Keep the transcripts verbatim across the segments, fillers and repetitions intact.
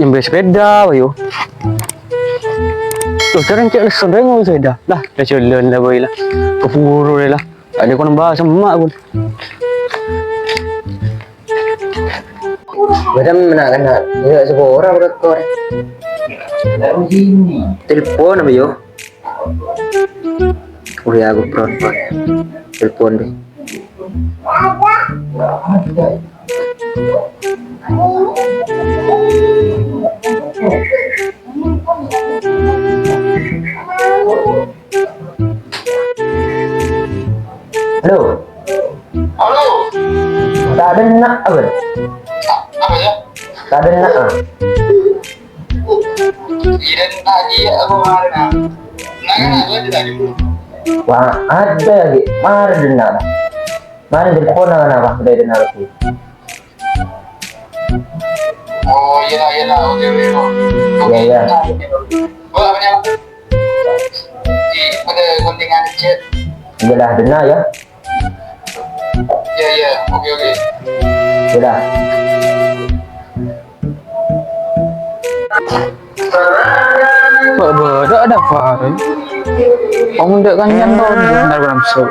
Nyambi sepeda, Bayu. Tuh, sering cek lessen reng sepeda. Lah, la jhâlân la, Bay, la. Keburu deh, la. Ada kon bahas emak, kon. Bâdâ mèna kèna, ya, sepora berapa kor. Telepon apa, yo? Oh ya, aku perut, Pak. Telepon deh. Halo. Halo. Tadâ' na', apa? Apa ya? Tadâ' na', ah. Iya, tadi ya, apa kemarin, ah? Nah, kan ada tadi. Wah, ada lagi. Mari dengar. Mari telepon, apa? Udah dengar lagi. Oh, iya lah, iya lah. Oke, oke, oke. Iya, iya. Oke, oke. Oh, apa namanya? Di, ada guntingan chat. Iya lah, dengar ya. Iya, iya. Oke, oke. Iya lah. Kok bodoh ada apa? Om dek kan nyanto, bentar, bentar, so.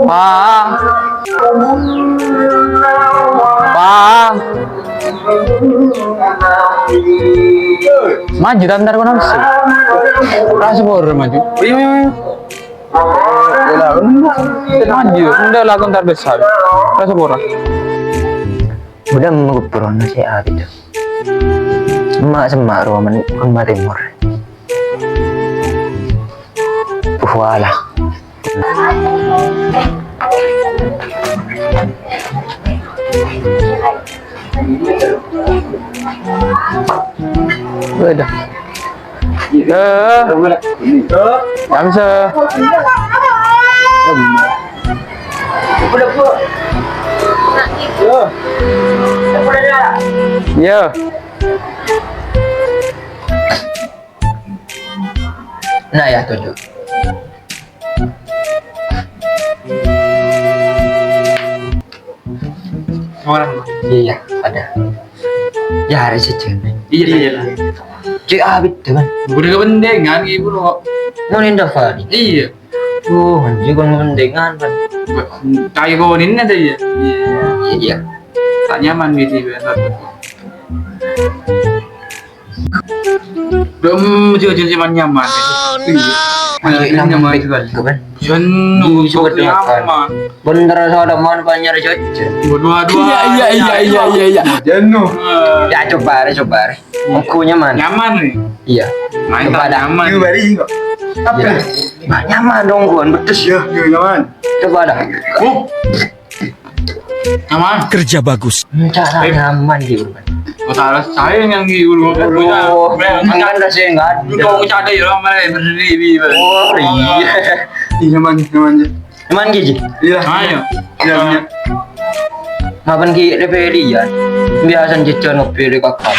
Pa. Pa. Maju, bentar, bentar, so. Rasa bodoh maju. Wih, wih, wih. Maju, entar besar. Rasa bodoh. Udah mau purana sih, ah, gitu. Emak semak roman kon mati mor. Wala. Udah. Eh. Kamsa. Iya. Nah, ya, tujuh. Orang. Iya, iya, ada. Ya, hari sejen. Iya, iya. Cek abit, teman. Udah kepentingan, ibu lo. Mau nindak, Fadi? Iya. Oh, anjing, kon ngendengan, kan. Kayak konin aja ya. Iya, iya. Tak nyaman gitu, ya. Belum, jujur, cuman nyaman. Iya. Anjing, nyaman juga. Itu kan. Jen, Iya, nunggu coba dengarkan. Nyaman. Bener, soalnya mau banyak jajan. Waduh, waduh. Iya, iya, iya, iya, iya, iya. Jenuh. Ya, coba, coba. Aku nyaman. Nyaman nih. Iya. Main Coba tak dah. Nyaman. Ini baru sih kok. Apa? Iya. Nah, nyaman dong, Wan. Bedes. Iya, iya, nyaman. Coba dah. Uh. Nyaman. Kerja bagus. Cara Eh. nyaman gitu kan. Oh, salah saya yang di ulu. Oh, Enggak ada sih, enggak ada. Lu mau cari ya, mana berdiri. Oh, iya. Iya, nyaman, nyaman. Cuman gigi. Iya. Ayo. Iya, iya. Mapan ki lepelian. Biasa jajan ngopi di kakak.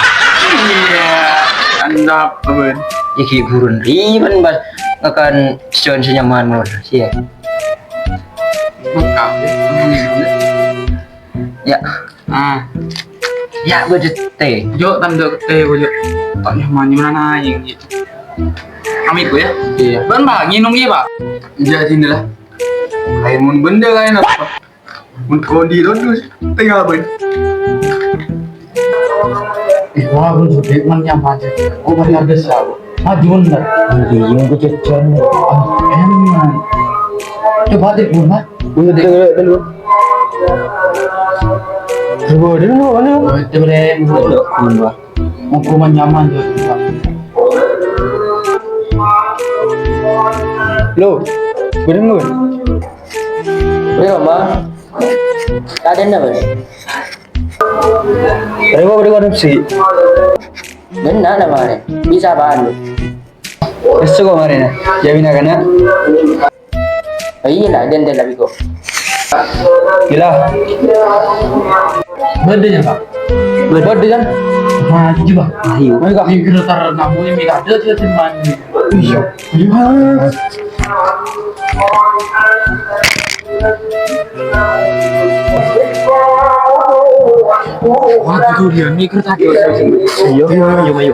Iya. Antap, apa? Iki burun riban pas ngakan jajan senyaman mawon. Iya. Buka. Ya. Ah. Ya, gue teh. Jo, tanduk teh, gue jo. Tak nyaman, nyaman aja gitu. Kami gue ya. Iya. Bang, Pak, nginum ya, Pak. Iya, sini lah. Lain mun benda lain apa? Mun kondi terus, tengah apa? Ih, wah, aku sudah man nyaman aja. Oh, banyak desa. Maju bener. Iya, yang gue jajan. Ah, emang. Coba deh, gue mah. Gue dulu, dulu. Coba dulu, mana? Oh, itu boleh. Dulu, gue mah. Hukuman nyaman tuh. Lo, bener lo. Ini apa? Tadi apa? Tadi mau beli konsumsi. Benar nama ini. Bisa apaan lu? Besok kok kemarin ya. Ya bina kana. Iya lah, dan dan lebih kok. Gila. Beda ya, Pak? Beda kan? Maju, Pak. Ayo. Ayo, Kak. Ini kita tar namu ini ada dia teman. Iya. Iya. Wah, itu dia. Mikir tadi. Iya, iya, ayo, ayo.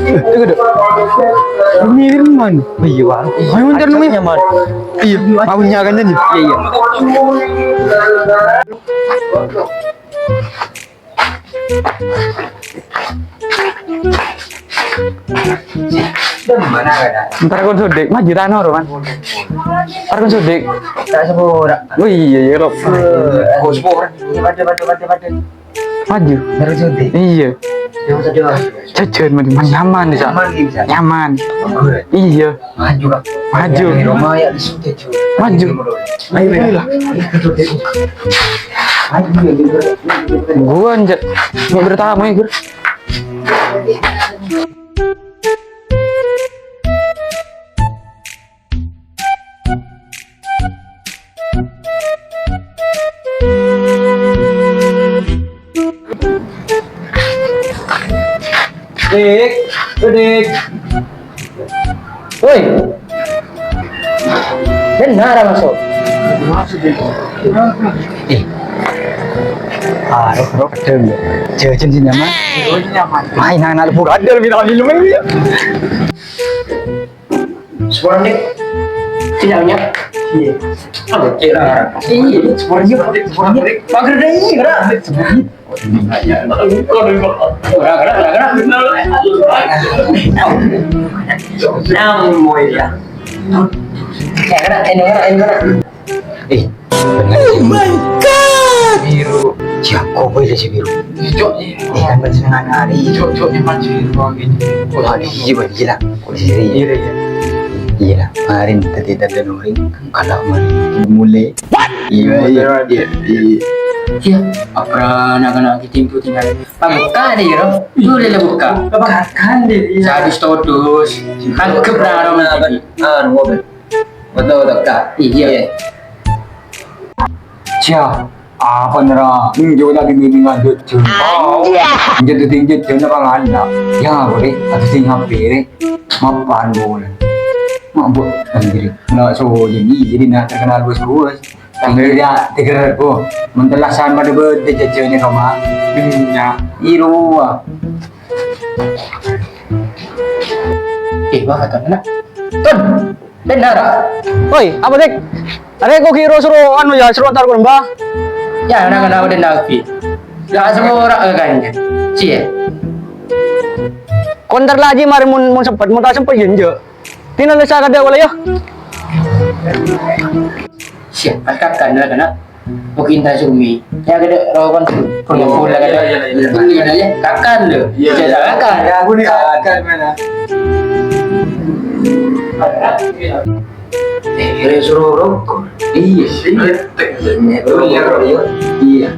Eh, itu ada. Ini Firman. Iya, Wan. Ayo, ntar lu, ya. Nyaman. Iya, maunya kan tadi. Iya, iya. Entar kon sodik, maju tanah, Roman. Entar kon sodik. Tak sepura. Oh iya, iya, Rob. Oh, sepura. Iya, pada, pada, pada, pada. Maju. Entar kon sodik. Iya. Dia masa dia. Jajan, man. Man, nyaman, Sa. Nyaman, bisa. Nyaman. Bagus. Iya. Maju, Kak. Maju. Yang di rumah ya, di situ, cuy. Maju. Ayo, ayo lah. Gua anjir. Mau bertamu ya, Gur. Dik, Dik. Woi. Benar, Mas. Eh. Ah, roh, roh, kedem. Jajan sih nyaman. Oh, nyaman. Main anak pura ada lebih tahu minum ini. Spornik. Sinyalnya? Iya. Oke lah. Iya, spornik, spornik. Pagar deh, iya, gerak. Spornik. Gerak, gerak, gerak, gerak. Namun, ya. Ya, gerak, ini gerak, ini gerak. Eh, bener. Oh my God! Biru. Jago boy lah si Biru. Cok, iya. Eh, kan bener senengan hari. Cok, cok, nyaman si Biru gini. Wah, iya, Bang, gila. Kok sendiri? Iya, iya. Iya, kemarin tadi tadi nuring, kalau mau mulai. What? Iya, iya, iya, iya. Iya, apa anak-anak kita itu tinggal. Pak buka deh, Bro. Boleh lah buka. Buka kan deh, iya. Saya habis todus. Tangkep lah orang tadi. Ah, ngobrol. Betul, betul, Kak. Iya. Cah, apa nera? Ninjo lagi mendingan jujur. Anjay. Jadi tinggi jujur apa nganda? Ya, boleh. Ada sing hampir. Mapan boleh. Mabuk sendiri. Nah, so jadi jadi nah terkenal bos-bos. Sendiri ya, tiger ko. Mentelasan pada bede jajannya sama. Minyak. Iru. Eh, wah, kata mana? Ton. Benar. Oi, apa, Dik? Arè kok kira suruh anu ya, suruh taruh lembah. Ya, ana kana udah nabi. Ya, semua orang kan. Cie. Konter lagi mari mun mun sempet, mun tak sempet ya enjak. Tina lesa kada wala ya. Siap, kakak kan kana. Mungkin tak sumi. Ya, gede rowan. Punya pula, gede. Iya, iya, iya. Ini gede ya. Kakan lo. Iya, iya. Kakan. Ya, aku nih kakan mana? Eh, ini suruh rokok. Iya, sih. Iya, iya. Iya.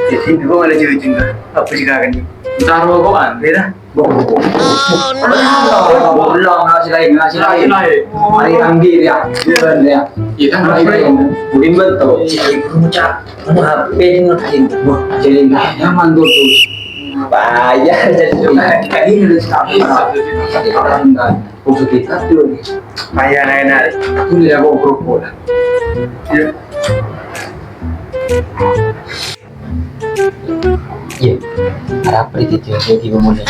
Di sini gua ada cewek cinta. Apa sih kakan? Entar rokokan, beda. Belum, nasi lain, nasi lain. Nasi lain. Hari ambil ya, jualan ya. Iya, kan, nasi lain. Mungkin betul. Iya, itu mucak. Kamu H P ini ngapain? Wah, jadi nggak nyaman tuh, tuh. Bayar jadi cuma. Ini udah stop. Iya, iya, iya. Sekarang kan, musuh kita tuh nih. Bayar enak. Aku udah bawa kerupuk dah. Iya. Iya, arapa iki dadi pemulai?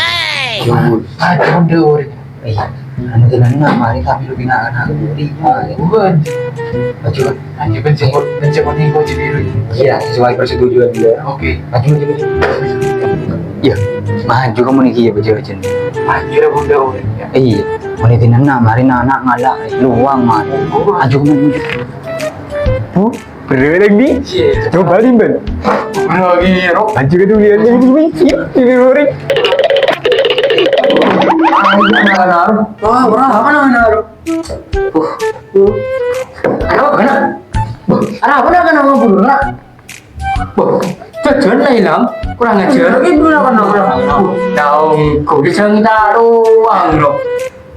Yo, aduh, ndur. Iya, anu tenan nak mari tapi lu kena anak uri. Bukan. Baju, anjir, benci, benci, benci, benci, benci. Iya, sesuai persetujuan dia. Oke. Maju, maju, maju. Iya, maju kamu nih, iya, baju, baju. Anjir, bunda, uri. Iya, menit ini nak mari anak ngalak, luang mari. Maju kamu, maju. Bu, Berlebih. Coba limbal. Lagi, Rok. Maju ke dulu ya, ini, ini, ini, ini, ini. Wah, wah, apa namanya, Rok? Wah, wah. Ada apa, kena? Wah, ada apa, kena, kena, kena, kena? Wah, jajan lah hilang. Kurang ajar. Ini dulu, kena, kena. Tahu, kok bisa minta ruang, Rok?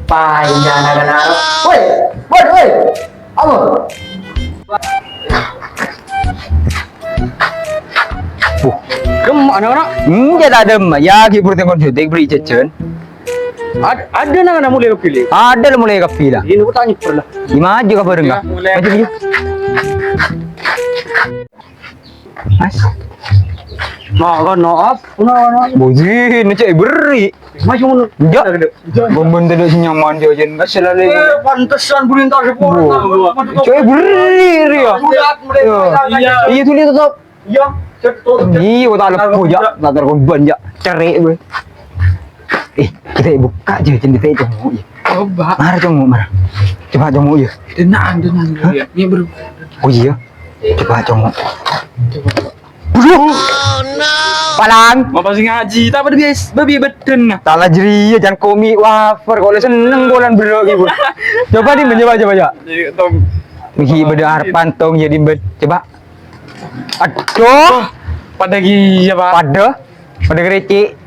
Payah, kena, kena, Rok. Woi, woi, woi. Apa? Buh, dem, anak-anak. Enggak, tak dem. Ya, ki, perutnya kon jutek, beli jajan. Ad-, ada nang anak mulai kepilih. Ada lah mulai kepilih. Ini aku tanya pernah. Di maju ka bareng ka? Iya, mulai. Maju, maju. Mas. Nah, kan, no, ap, no, no. Boji, ini cek beri. Mas, ngono. Enggak. Gomben tadi si nyaman dia, Jen. Enggak selalu. Eh, pantesan beri entar sepuluh. Cek beri, ya. Iya. Iya, tulis tetap. Iya, cek tuh. Iya, tak lepo, ya. Tak tergomben, ya. Cerai, gue. Eh, kita buka aja, Jen, kita itu. Coba. Mara, Cong, mara. Coba, Cong, ya. Tenang, tenang, ya. Ini, bro. Oh, iya. Coba, Cong. Coba. Bro. Palang. Apa sih ngaji? Tak pada bias, babi beden nah. Tak lajri ya, jangan komik wafer. Kok seneng bulan bro gitu. Coba di coba, coba, coba. Jadi, Tom. Miki beda harapan tong jadi bed. Coba. Aduh. Wah, pada gila, Pak. Pada. Pada kericik.